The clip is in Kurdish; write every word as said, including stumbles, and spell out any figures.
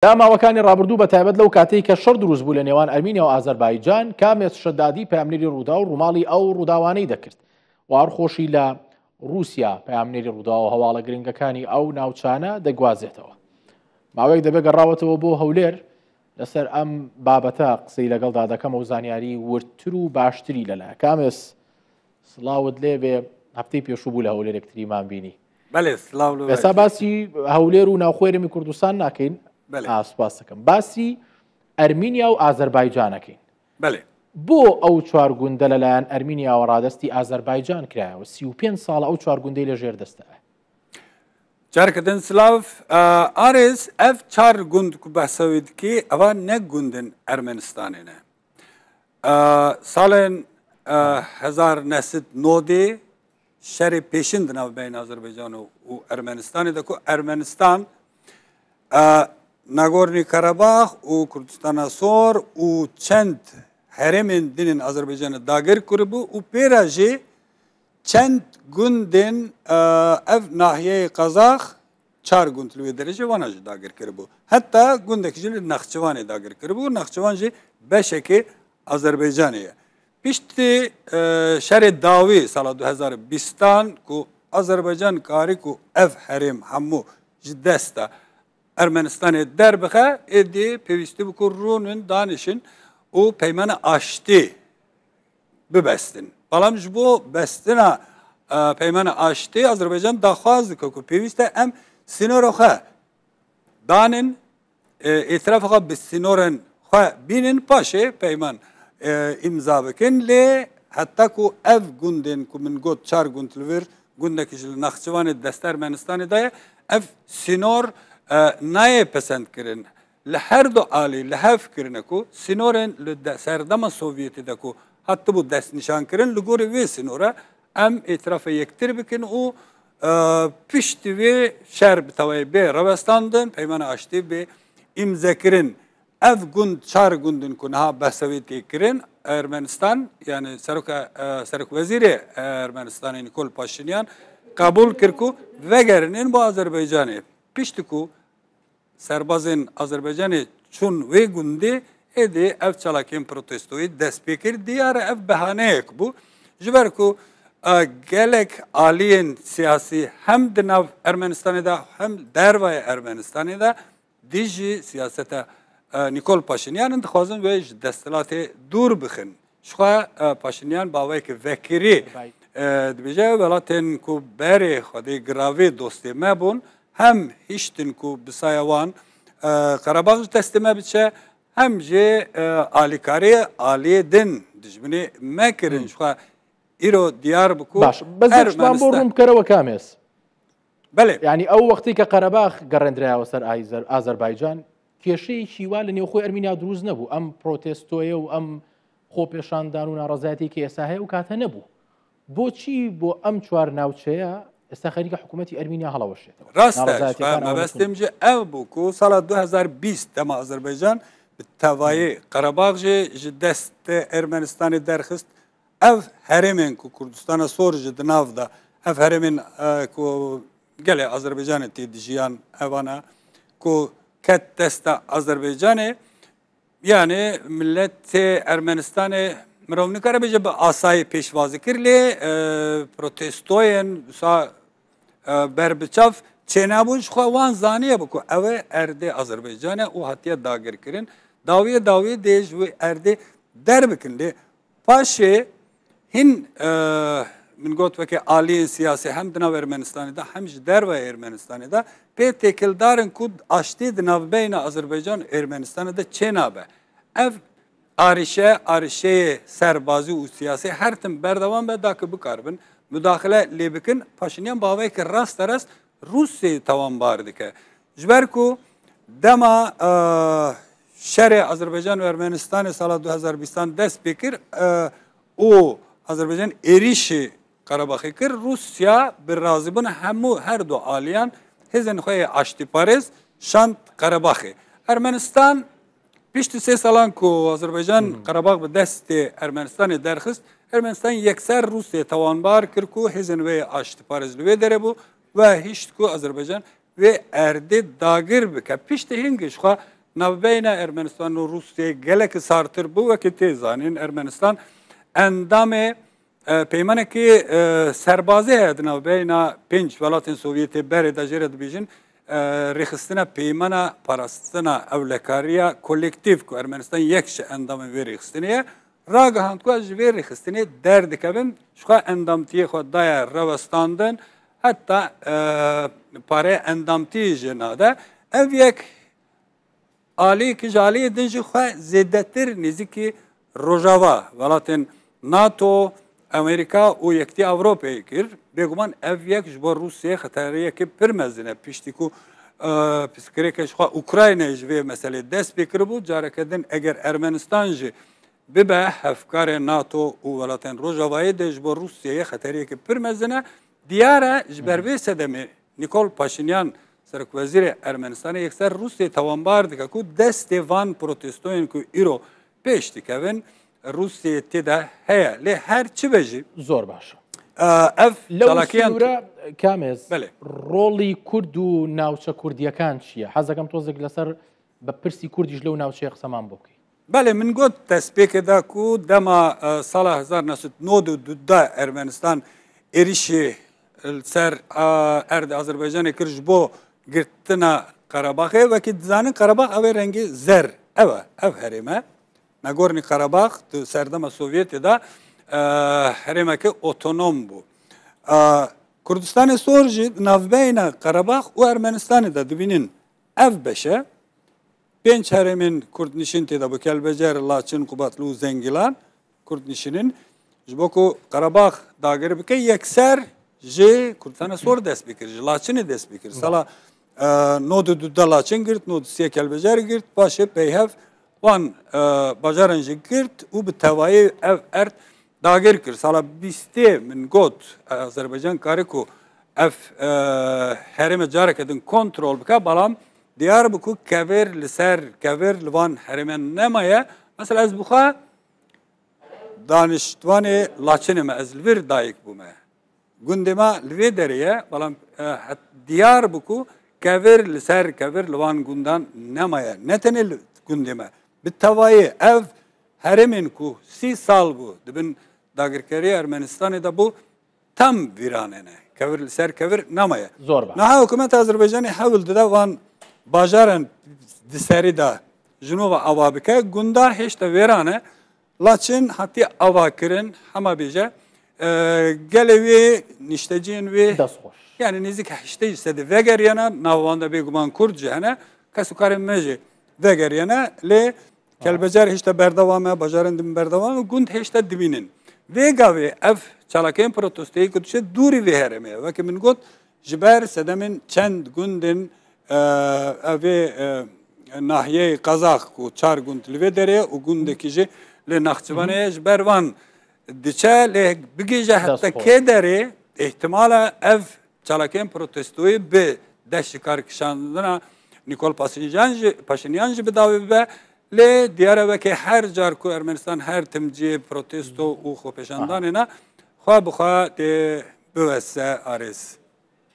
لە ماوەکانی ڕابردوو، بە تایبەت لەو کاتەی کە شەڕ دروست بوو لە نێوان ئەرمینیا و ئازەربایجان، کامێس شەدادی پەیامنێری ڕوودا و ڕووماڵی ئەو ڕووداوانەی دەکرد و هەڕخۆشی لە رووسیا پەیامنێری ڕوودا و هەواڵە گرنگەکانی ئەو ناوچانە دەگوازێتەوە. ماوەیەک دەبێ گەڕاوەتەوە بۆ هەولێر، لەسەر ئەم بابەتە قسەی لەگەڵدا دەکەمەوە و زانیاری وردتر و باشتری لەلایە. کامێس، سڵاوت لێ بێ، هەفتەی پێشوو بوو لە هەولێر یەکتریمان بینی. بەێ سلااو لە ئێستا باسی هەولێر و ناوخۆێرمی کوردستان ناکەین. بەێ ئاسپاس دەکەم، باسی ئەرمینیا و ئازەربایجانەکەین. بەێ بۆ ئەو چوار گوندە لەلایەن ئەرمینیاوە ڕادستی ئازەربایجان کرایەوە؟ سی و پێنج ساڵە ئەو چوار گوندەی لە ژێر دەستە. جارکردن سلااف ئارێز ئەف چار گوند کو بەسەوی دکی ئەوە نە گوندن ئەرمەنستانێنە. ساڵێن هزار نەسد نۆدێ شەرێ پێشین دناو بین ئازەربایجان و ئەرمەنستانی دەکو ئەرمەنستان ناگۆرنی کەرەباخ و کوردستانە سۆر و چەند هەرێمێن دنین ئازەربایجانە داگر کوربوو و پێرا ژێ چەند گوندێن ئەڤ ناحیەی قەزاخ چار گوند لوێ دەرەجێ وانە ژێ داگر کردبوو. هەتا گوندێک ژێ لە نەخچوانێ داگر کردبوو. نەخچوان ژێ بەشێکێ ئازەربایجانێ یە. پشتی شەرێ داوی ساڵا دوو هەزار و بیستان کو ئازەربایجان کاری کو ئەڤ هەرێم هەموو ژێ دەستە ئەرمەنستانێ دەربخە، ئێدێ پێویستی بکو ڕوونن دانیشن و پەیمانە ئاشتی ببەستن. بەڵام ji bo bestina peymana aştê Azerbaycan daxwaz dike ku pêwîst e em sînora xwe danin, îtirafa xwe bi sînorên xwe bînin, paşê peyman îmza bikin. Lê heta ku ev gundên ku min got çar gund li vir gundekî ji li Naxçivanê destê Ermenistanê daye, ev sînor nayê pesendkirin. Li her du alî li hev kirine ku sînorên li serdema Sovyetê de ku hatibû destnîşankirin, li gorî wê sînora em îtirafa yektir bikin û piştî wê şer bi tewayî bê revestandin, peymana aştî bê îmzekirin. Ev gund çar gund in ku niha behsa wê tê kirin, Ermenistan, yani seroka, serokwezîrê Ermenistanê Nikol Paşinyan qebûl kir ku vegerinin bo Azerbaycanê. Piştî ku serbazên Azerbaycanê çûn wê gundê, êdî ev çalakiyên protestoyî dest pê kir. Diyar e ev behaneyek bû, ji ber ku gelek aliyên siyasî hem di nav Ermenistanê de hem dervayê Ermenistanê de dijî siyaseta Nikol Paşinyan in, dixwazin wê ji desthilatê dûr bixin. Jixwe Paşinyan bi awayekî vekirî dibêje, welatên ku berê Xwedê giravê dostê me bûn, hem hiştin ku bi saya wan Qerebax ji destê me biçe, hem jî alîkarî aliyê din dijminê me kirin. Jixwe îro diyar bû ku Baş, bezek ji wan bo rûn bikerewê Kamês. Belê. یانی ئەو وەختەی کە قەرەباخ گەڕێندرایەوە سەر ئایزەر-، ئازەربایجان، کێشەیەکی وا لە نێوخۆی ئەرمینیا دروست نەبوو. ئەم پرۆتێستۆیە و ئەم خۆپێشاندان و ناڕەزایەتی کە ئێستا هەیە و کاتە نەبوو. بۆچی بۆ ئەم چوار ناوچەیە ئێستا خەریکە حکوومەتی ئەرمینیا هەڵەوەشێتەوە؟ ڕاستە، مەبەستیم جێ ئەو بوو کو ساڵا دوو هەزار بیست دەما ئازەربایجان bi tevayê Qerebax jî ji destê Ermenistanê derxist. Ev herêmên ku Kurdistana Sor ji di nav de, ev herêmên ku gelê Azerbaycanê tê dijiyan, evana ku ket desta Azerbaycanê, yani milletê Ermenistanê mirov nikare bêje bi asayî pêşwazî kir, lê protestoyên wisa berbiçav çênebûn, jixwe wan zaniye bû ku ew ê erdê Azerbaycan e û hatiye dagirkirin. Dawiyê dawiyê dê ji wê erdê derbikin. Lê paşê hîn min got weke aliyên siyasî hem di nav Ermenistanê de hem ji derveyê Ermenistanê de pê têkildar in ku aştî di navbeyna Azerbaycan û Ermenistanê de çênabe. Ev arîşe, arîşeyê serbazî û siyasî her tim berdewam be, da ki bikaribin mudaxile lê bikin. Paşinyan bi awayekî rasterast Rûsyayê tawanbar dike. Ji ber ku dema şerê Azerbaycan û Ermenistanê sala du hezar bîstan dest pê kir û Azerbaycan êrîşî Qerebaxê kir, Rûsya bi razîbûna hemû her du aliyan hêzên xwe yê aştîparêz şand Qerebaxê. Ermenistan Piştî sê salan ku Azerbaycan Qerebax bi destê Ermenistanê derxist, Ermenistan yekser Rûsyayê tawanbar kir ku hêzên wê yê aştîparêz li wê derê bû ve hişt ku Azerbaycan wê erdê dagir bike. Piştî hingî jixwe navbeyna Ermenistan û Rûsyayê gelekî sartir bû, wekî tê zanîn Ermenistan endamê e, peymanekî e, serbazî heye di navbeyna pênc welatên Sovyetê berê de jê re dibêjin e, rêxistina peymana parastina ewlekariya kolektif ku Ermenistan yek ji endamên vê rêxistinê ye, ragihand ku ez ji vê rêxistinê derdikevim, jixwe endamtiyê xwe daye rewestandin, heta e, parê endamtî jê nade. Ev yek aliyekî ji aliyê din jî xwe zêdetir nêzîkî Rojava, welatên NATO, Amerîka û Yekîtiya Ewropayê kir. Bêguman ev yek ji bo Rûsyayê xeteriyekî pir mezin e. Piştî ku e, pirsgirêkê jixwe Ukraynayê ji vê meselê dest pê kiribû, careke din eger Ermenistan jî bibe hevkarê NATO û welatên Rojavayê de ji bo Rûsyayê xeteriyekî pir mezin e. Diyar e ji ber vê sedemê Nîkol Paşinyan, serokwezîrê Ermenistanê, yekser Rûsyayê tawanbar dike ku destê van protestoyên ku îro pêş dikevin Rûsyayê tê de heye. Lê her çi be jî, Zor baş e. e, ev Lew çalakiyan sînûre Kamêz, Belê. Rolî Kurd û navçe Kurdiyەکان چییە؟ حەز دەکەم تۆزێک لەسەر بە پرسی کوردیش لەو ناوچەیە قسەمان بۆ بکەی. Belê, min got destpêkê de ku dema e, sala hezar neh sed nod û du de Ermenistan êrişê li ser e, erdê Azerbaycanê kir ji bo girtina Qerebaxê, wekî dizanin Qerebax ew ê rengê zer, ew e, ev herêm e. Nagorno Karabakh di serdema Sovyetê de e, herêmeke otonom bû. E, Kurdistanê Sor jî di navbeyna Qerebax û Ermenistanê de dibînin ev beş e. Pênc herêmên kurdnişîn tê de bû, Kelbecer, Laçin, Qubatlı û Zengilan kurdnişîn in. Ji bo ku Qerebax dagir bike, yekser ji Kurdistana Sor dest pê kir, ji Laçinê dest pê kir. Sala e, nod û du de Laçin girt, nod û sê Kelbecer girt, paşê peyhev wan e, bajaran jî girt û bi tevayî ev erd dagir kir. Sala bîstê min got, e, Azerbaycan kare ku ev e, herême careke din kontrol bike, balam diyar bû ku kevir li ser kevir li van herêmen nemaye. Mesela ez bi xwe daniştvanê Laçinê me, ez li vir dayik bûme. Gundê me li vê derê ye, balam e, het- diyar bû ku kevir li ser kevir li van gundan nemaye. Ne tenê li gundê me. Bi tevayê ev herêmên ku sî sal bû di bin dagirkeriya Ermenistanê de bû, tam vîrane ne. Kevir li ser kevir nemaye. Zor baş. Niha hikûmeta Azerbaycanê hewl dide van bajaran di serî de ji nû ve ava bike. Gunda hêşta vêran e. Laçin hatiye ava kirin, hema bêje, e, gelê wê, nişteciyên wê, Dest xweş. yani nêzîk heştê ji sedî vegeriyene, nav wan de bêguman Kurd jî hene, kes û karên me jî vegeriyene, lê Kelbecer hêşta berdewam e, bajarên din berdewam e, gund hêşta dibînin. Vê gavê ev çalakiyên protestoyê ku diçe dûrî vê herêmê ye. Wekî min got, ji ber sedemên çend gundên e, evê e, nahiyeyê Qazax ku çar gund li vê derê ye û gundekî jî li Naxçivanê ye, ji ber van diçe, lê bigihîje heta Destxwar. Kê derê, îhtimala ev çalakiyên protestoyê bi dest ji kar kişandina Nîkol Paşinyan jî, Paşinyan jî bi dawî bibe. Lê diyar e weke her car ku Ermenistan her tim cihê protesto û xwepêşandanê ne, xwe bi xwe tê biwese arêz.